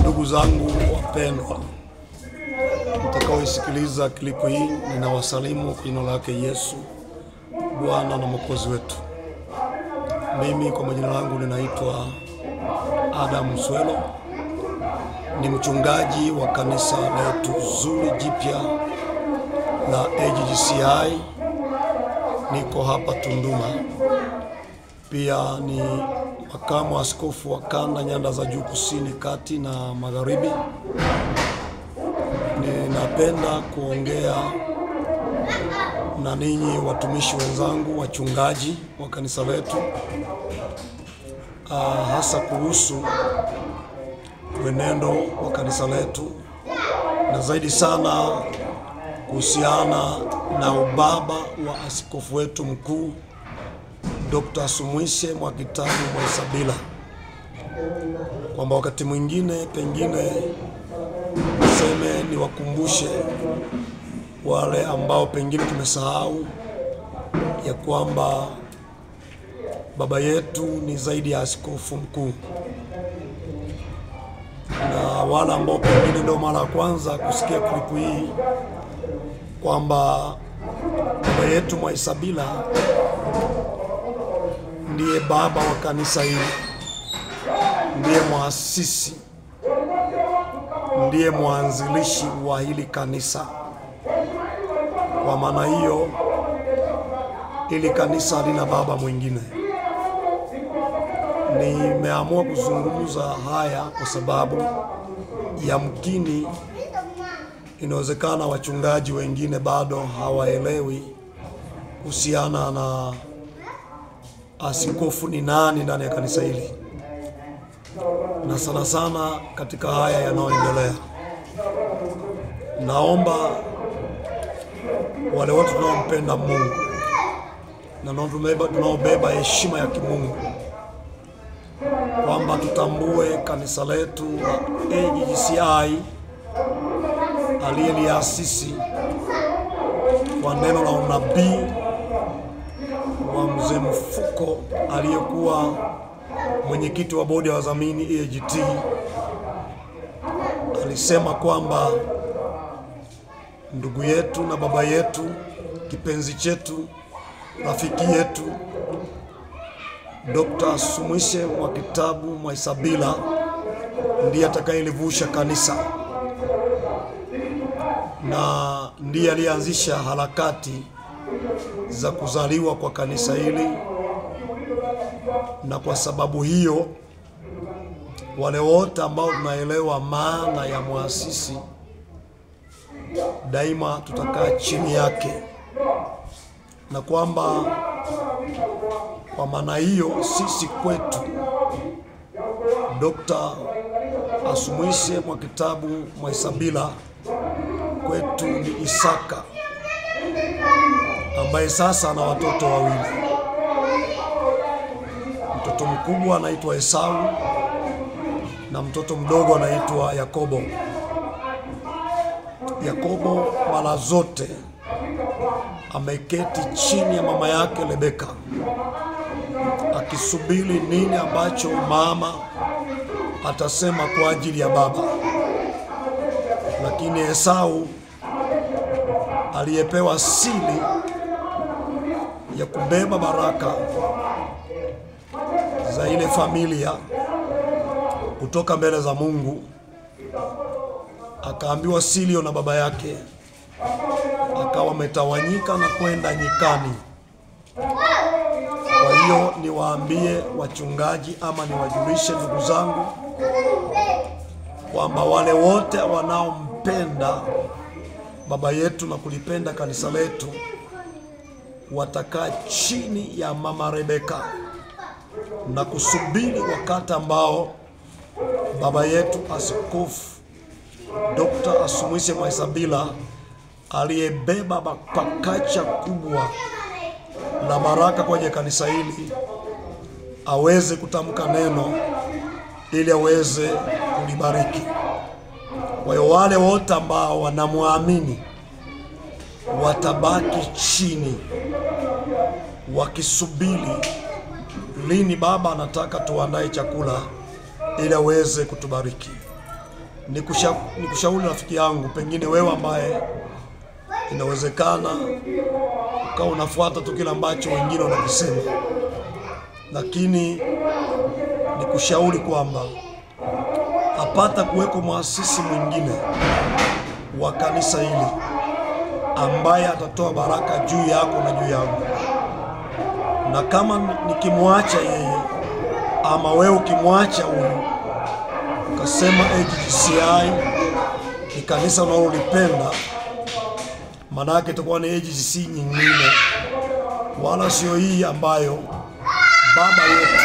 Ndugu zangu wapendwa, mtakaoisikiliza klipu hii, ninawasalimu kwa jina lake Yesu, Bwana na Mwokozi wetu. Mimi kwa majina langu ninaitwa Adam Swelo, ni mchungaji wa kanisa letu zuri jipya la AGGCI. Niko hapa Tunduma. Pia ni makamu askofu wa kanda nyanda za juu kusini, kati na magharibi. Ninapenda kuongea na ninyi watumishi wenzangu, wachungaji wa kanisa letu, hasa kuhusu mwenendo wa kanisa letu, na zaidi sana kuhusiana na ubaba wa askofu wetu mkuu Dr. Sumwise Mwakitabu Mwaisabila, kwamba wakati mwingine pengine niseme niwakumbushe wale ambao pengine tumesahau ya kwamba baba yetu ni zaidi ya askofu mkuu, na wale ambao pengine ndio mara ya kwanza kusikia klipu hii kwamba baba yetu Mwaisabila ndiye baba wa kanisa hili, ndiye muasisi, ndiye mwanzilishi wa hili kanisa. Kwa maana hiyo, hili kanisa halina baba mwingine. Nimeamua kuzungumza haya kwa sababu yamkini inawezekana wachungaji wengine bado hawaelewi kuhusiana na askofu ni nani ndani ya kanisa hili, na sana sana katika haya yanayoendelea. Naomba wale wote tunaompenda Mungu na tunaobeba heshima ya kimungu kwamba tutambue kanisa letu la AGGCI aliyeliasisi kwa neno la unabii wa Mzee Mfuko aliyekuwa mwenyekiti wa bodi ya wadhamini AGT, alisema kwamba ndugu yetu na baba yetu, kipenzi chetu, rafiki yetu Dr. Sumwise Mwakitabu Mwaisabila ndiye atakayelivusha kanisa na ndiye alianzisha harakati za kuzaliwa kwa kanisa hili. Na kwa sababu hiyo, wale wote ambao tunaelewa maana ya muasisi daima tutakaa chini yake, na kwamba kwa maana hiyo sisi kwetu Dr. Asumwise Mwakitabu Mwaisabila kwetu ni Isaka, ambaye sasa ana watoto wawili. Mtoto mkubwa anaitwa Esau na mtoto mdogo anaitwa Yakobo. Yakobo mara zote ameketi chini ya mama yake Rebeka, akisubiri nini ambacho mama atasema kwa ajili ya baba. Lakini Esau aliyepewa siri ya kubeba baraka za ile familia kutoka mbele za Mungu, akaambiwa siri na baba yake, akawa ametawanyika na kwenda nyikani. Kwa hiyo niwaambie wachungaji ama niwajulishe ndugu zangu kwamba wale wote wanaompenda baba yetu na kulipenda kanisa letu watakaa chini ya mama Rebeka na kusubiri wakati ambao baba yetu Askofu Dr. Asumwise Mwaisabila aliyebeba pakacha kubwa la baraka kwenye kanisa hili aweze kutamka neno ili aweze kulibariki. Kwa hiyo wale wote ambao wanamuamini watabaki chini wakisubiri lini baba anataka tuandae chakula ili aweze kutubariki. Nikushauri rafiki yangu, pengine wewe ambaye inawezekana ukawa unafuata tu kile ambacho wengine wanakisema, lakini nikushauri kwamba hapata kuweko muasisi mwingine wa kanisa hili ambaye atatoa baraka juu yako na juu yangu. Na kama nikimwacha yeye ama wewe ukimwacha huyu ukasema AGCI ni kanisa unalolipenda, manake itakuwa ni AGC nyingine, wala sio hii ambayo baba yetu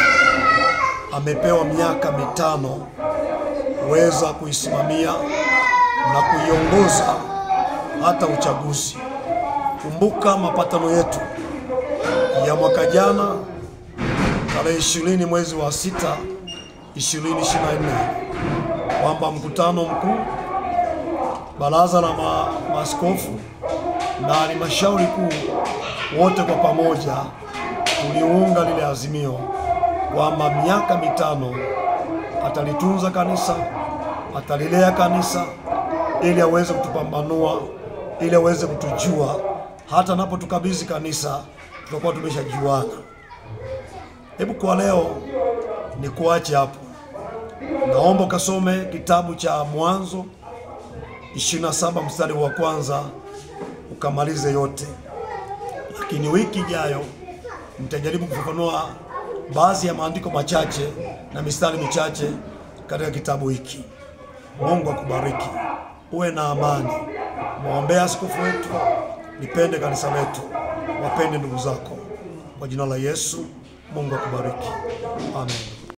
amepewa miaka 5 kuweza kuisimamia na kuiongoza hata uchaguzi. Kumbuka mapatano yetu ya mwaka jana tarehe 20 mwezi wa 6 2024 kwamba mkutano mkuu, baraza la maaskofu na halmashauri kuu wote kwa pamoja tuliunga lile azimio kwamba miaka 5 atalitunza kanisa, atalilea kanisa ili aweze kutupambanua, ili aweze kutujua. Hata anapotukabidhi kanisa tutakuwa tumeshajuana. Hebu kwa leo nikuache hapo. Naomba ukasome kitabu cha Mwanzo 27 mstari wa 1 ukamalize yote. Lakini wiki ijayo nitajaribu kufafanua baadhi ya maandiko machache na mistari michache katika kitabu hiki. Mungu akubariki. Uwe na amani. Muombee askofu wetu, nipende kanisa letu, wapende ndugu zako. Kwa jina la Yesu, Mungu akubariki. Amen.